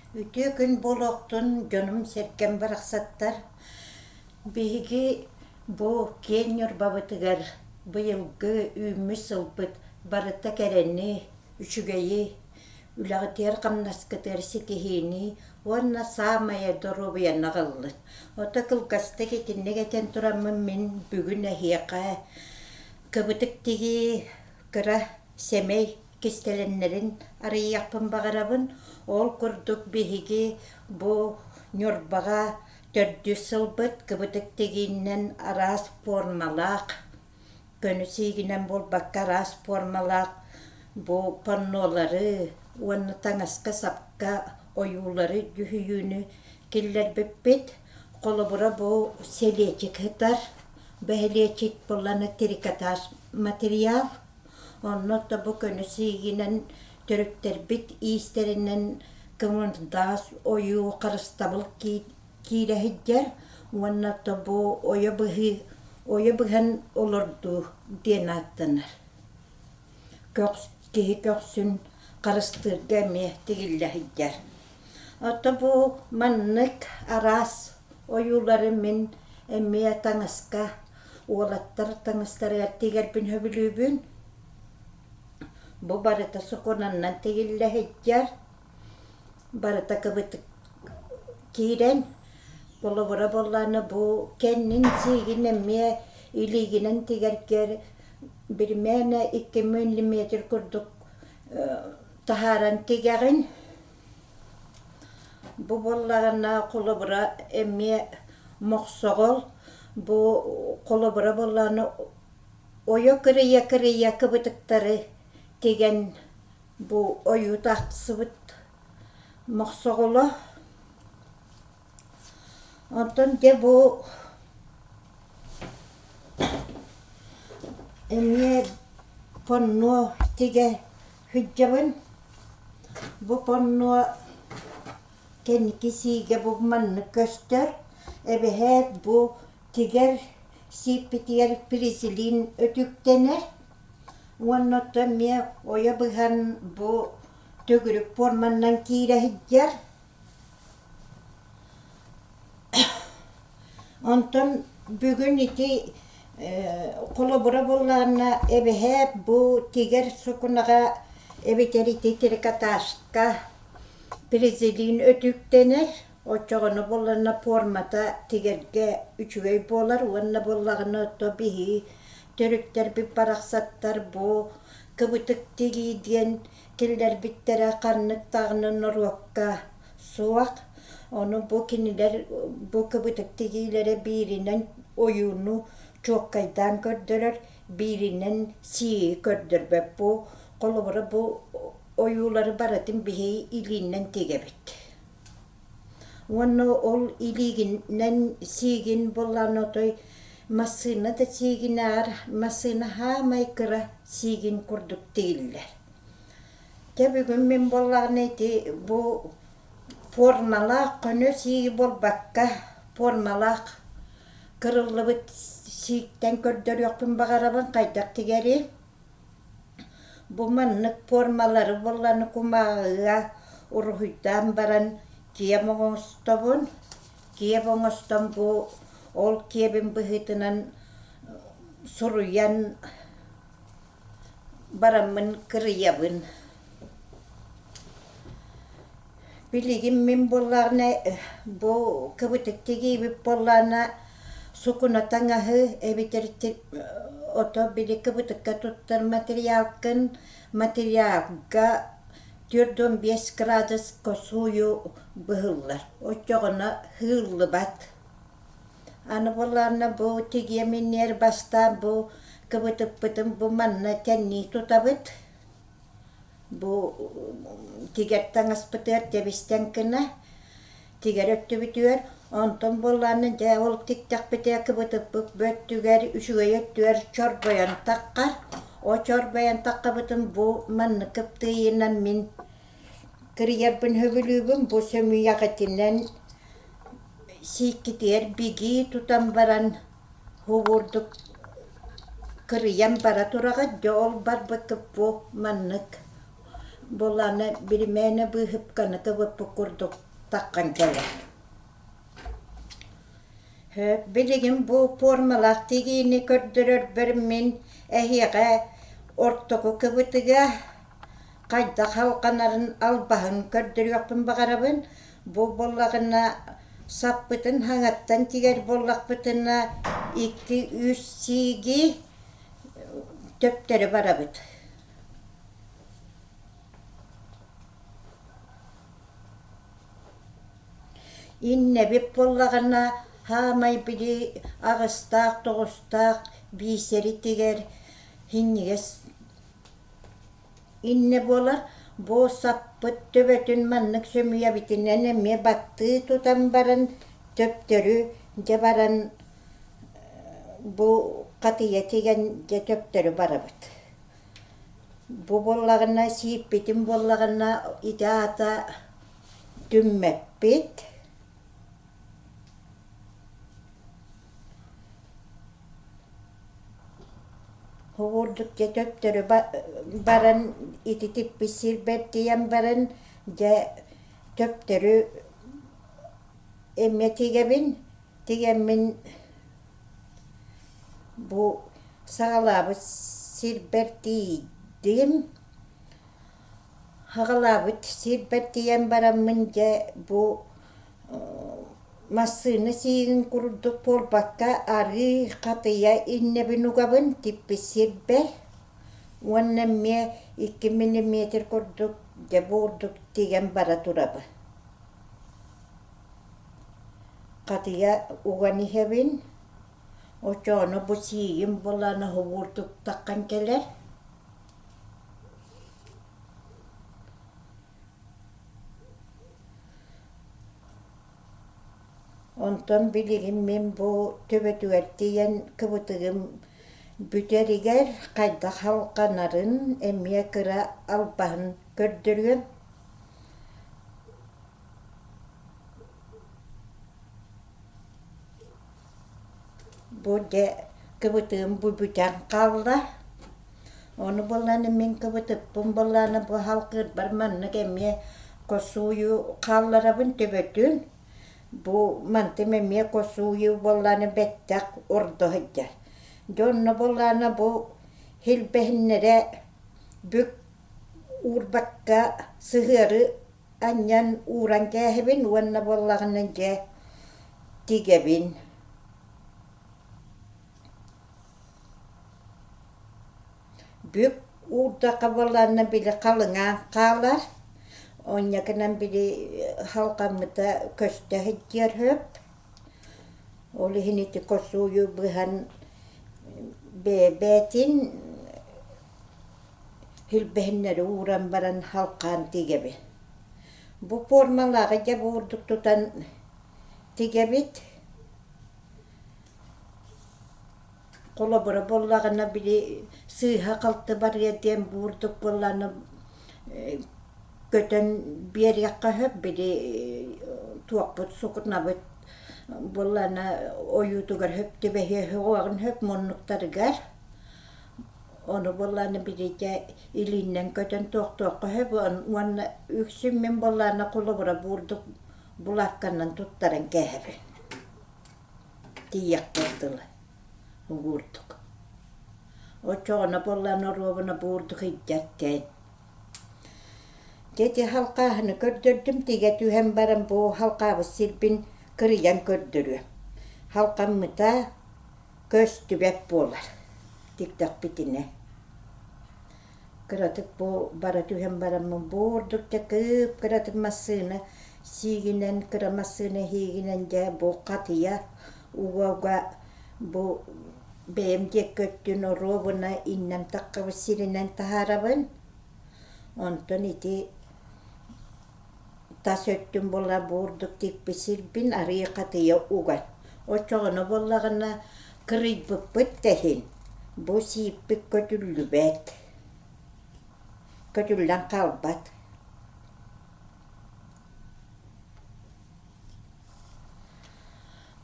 Үтүө күн буолуохтун, дьонум-сэргэм барахсаттар! Биһиги бу киэҥ Ньурбабытыгар быйылгы үүммүт сылбыт барыта кэрэни, үчүгэйи, үлэҕитигэр-хамнаскытыгар ситиһиини уонна саамайа доруобуйаны аҕаллын. Ото кылгастык итинник этэн тураммын мин бүгүн эһиэхэ кыбытык тигии кыра сэмэй кистэлэҥнэрин арыйыахпын баҕарабын. Ол курдук биһиги бу Ньурбаҕа төрдүс сылбыт кыбытык тигиинэн араас пуормалаах, көнө сиигинэн буолбакка араас пуормалаах бу паннолары уонна таҥаска-сапка ойуулары дьүһүйүүнү киллэрбиппит. Холобура бу сэлиэчик сытар, бэһилиэчик буоллаҕына трикотаж материал. Онно да бу көнө сиигинэн төрүттэрбит иистэринэн кымырдаас ойуу харыстабыл киирэ сылдьар уонна то бу ойо быһыы ойо быһан олордуу диэн ааттанар. Көхс киһи көхсүн харыстыырга эмиэ тигиллэ сылдьар. Ото бу маннык араас ойуулары мин эмиэ таҥаска Уолаттар таҥастарыгар тигэрбин сөбүлүүбүн. Бу барыта сукунаннан тигиллэ сылдьар. Барыта кыбытык киирэн, холобура буоллаҕына бу кэннин сиигин эмиэ илиигинэн тигэргэр биримээнэ 2 миллиметр курдук таһааран тигэҕин. Бу буоллаҕына холобура эмиэ мохсоҕол бу холобура буоллаҕына ойо кырыйа-кырыйа кыбытыктары тигэн бу ойуу тахсыбыт мохсоҕоло. Онтон дьэ бу эмиэ панно тигэ сылдьабын. Бу панно кэнники сиигэ бу маннык көстөр. Эбэһээт бу тигэр сиикпитигэр призелин өтүктэнэр уонна оттон эмиэ ойо быһан бу төгүрүк пуорманнан киирэ сылдьар. Онтон бүгүн ити холобура буоллаҕына эбэһээт бу тигэр сукунаҕа эбэтэр ити трикотажка призелин өтүүктэнэр, оччоҕуна буоллаҕына пуормата тигэргэ үчүгэй буолар уонна буоллаҕына ото биһиги төрүттэрбит барахсаттар бу кыбытык тигии диэн киллэрбиттэрэ ханнык даҕаны норуокка суох. Ону бу кинилэр бу кыбытык тигиилэрэ бииринэн ойууну чуоккайдаан көрдөрөр, бииринэн сии көрдөрбөт. Бу холобура бу ойуулары барытын биһиги илиинэн тигэбит. Уонна ол илиигинэн сиигин буоллаҕына отой массыына да сиигинээҕэр массыына саамай кыра сиигин курдук тигиллэр. Дьэ бүгүн мин буоллаҕына ити бу формалаах көнө сииги буолбакка формалаах кырыллыбыт сииктэн көрдөрүөхпүн баҕарабын хайдах тигэри. Бу маннык формалары буоллаҕына кумааҕыга уруһуйдаан баран киэм оҥостобун. Киэп оҥостон бу ол киэбин быһыытынан суруйан бараммын кырыйабын. Билигин мин буоллаҕына бу кыбытык тигиибит буоллаҕына сукуна таҥаһы эбэтэр ото били кыбытыкка туттар материалгын материалга 45 градуска сууйу быһыллар. Оччоҕуна сыыллыбат. Аны буоллаҕына бу тигиэм иннигэр бастаан бу кыбытыкпытын бу манна тэннии тутабыт. Бу тигэр таҥаспытыгар тэбистэн гына тигэр өттүбүтүгэр онтон буоллаҕына дьэ ол тиктэхпитигэр кыбытыппыт бөттүгэр үчүгэй өттүгэр чорбойон таххар о чорбойон таххабытын бу маннык кыптыыйынан мин кырыйарбын сөбүлүүбүн бу сөмүйэҕитинэн сииккитигэр бигии тутан баран Курдук кырыйан бара тураҕыт, дьэ ол барбыккыт бу маннык. Буоллаҕына биримээнэ быыһыпканы кыбыппыт курдук таххан кэлэр. Билигин бу пуормалаах тигиини көрдөрөрбөр мин эһиэхэ ортоку кыбытыга хайдах халҕанарын албаһын көрдөрүөхпүн баҕарабын. Бу буоллаҕына саппытын хаҥаттан тигэр буоллахпытына 2-3 сииги төптөрү барабыт. Иннэбит буоллаҕына хаамай били аҕыстаах тоҕустаах биисэри тигэр синньигэс иннэ буолар. Бу саппыт төбөтүн маннык сөмүйэбитинэн эмиэ баттыы тутан баран төптөрү дьэ баран бу хатыйа тигэн дьэ төптөрү барабыт. Бу буоллаҕына сииппитин буоллаҕына ити аата түммэппит. Курдук дьэ төттөрү баран ититиппит сирбэр тиийэн баран дьэ төптөрү эмиэ тигэбин тигэммин бу саҕалаабыт сирбэр тиийдим. Саҕалаабыт сирбэр тиийэн бараммын дьэ бу массыына сиигин курдук буолбакка арыы хатыйа иннэбин угабын типпит сирбэр уонна эмиэ 2 миллиметр курдук дьэ бу курдук тигэн бара турабын. Хатыйа уган иһэбин, оччоҕуна бу сиигим булан оһугуурдук таххан кэлэр. Онтон билигин мин бу төбөтүгэр тиийэн кыбытыгым бүтэригэр хайдах халҕанарын эмиэ кыра албаһын көрдөрүөм. Бу дьэ кыбытыым бу бүтэн хаалла. Ону буоллаҕына мин кыбытыппын буоллаҕына бу халкыырбар маннык эмиэ косую хаалларабын төбөтүн. Бу мантым эмиэ косую буоллаҕына бэттэх ордо сылдьар. Дьэ онно буоллаҕына бу хилбэһиннэрэ бүк уурбакка сыһыары анньан ууран кээһэбин уонна буоллаҕына дьэ тигэбин. Бүк уурдахха буоллаҕына били халыҥаан хаалар, онньакынан били халҕаммыта көстө сылдьыар сөп. Ол иһин ити косую быһан бэйэ-бэйэтин Илбэһиннэри ууран баран халхаан тигэбин. Бу пуормалааҕы дьэ бу курдук тутан тигэбит. Холобура буоллаҕына били сыыһа-халты барыа диэн бу курдук буоллаҕына көтөн биэриэххэ сөп били туохпут сукунабыт буоллаҕына ойуутугар сөп түбэһиэ суоҕун сөп муннуктарыгар. Ону буоллаҕына билиитэ илииннэн көтөн туохтуохха сөп уонна үксүн мин буоллаҕына холобура буурдук булаакканан туттаран кээһэбин. Тиийиэхпэр дылы угуурдук. Оччоҕуна буоллаҕына оруобуна буурдук илдьэр тээн. Дьэ ити халхааһыны көрдөрдүм, тигэ түһэн баран бу халхаабыт сирбин кырыйан көрдөрүөм. Халхаммыта көстүбэт буолар тиктэхпитинэ. Кыратык бу бара түһэн бараммын бу ордук дьэ кып-кыратык массыына сиигинэн кыра массыына иһиигинэн дьэ бу хатыйа уга-уга бу бэйэм диэки өттүн оруобуна иннэм таххабыт сиринэн таһаарабын. Онтон ити Тас өттүн була буурдук тикпит сирбин арыый хатыйа угар. Оччоҕуна буоллаҕына кырыйбыппыт да иһин, бу сииппит көтүллүбэт, көтүллэн хаалбат.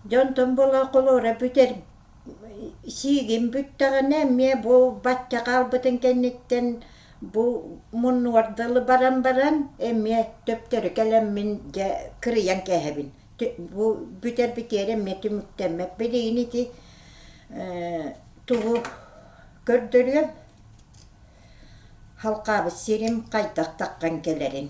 Дьонтон була холуора бүтэр сиигин бүттэҕинэ эмиэ бу бачча хаалбытын кэнниттэн Бу муннугар дылы баран баран эмиэ төптөрү кэлэммин дьэ кырыйан кээһэбин. Бу бүтэр бүтүөр эмиэ түмүктэммэт. Билигин ити тугу көрдөрүөм халҕаабыт сирим хайдах таххан кэлэрин.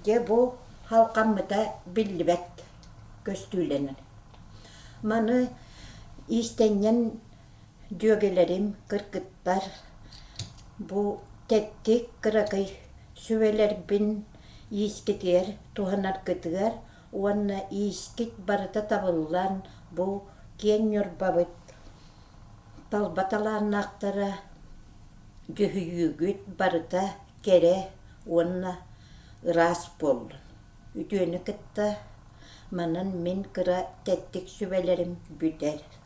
Дьэ бу халҕаммыта биллибэт көстүүлэнэр. Маны иистэнньэн дьүөгэлэрим, кыргыттар бу тэттик кыракый сүбэлэрбин иискитигэр туһанаргытыгар уонна иискит барыта табыллан бу киэҥ Ньурбабыт талба талааннаахтара дьүһүйүүгүт барыта кэрэ уонна ыраас буоллун. Үтүөнү кытта манан мин кыра тэттик сүбэлэрим бүтэр.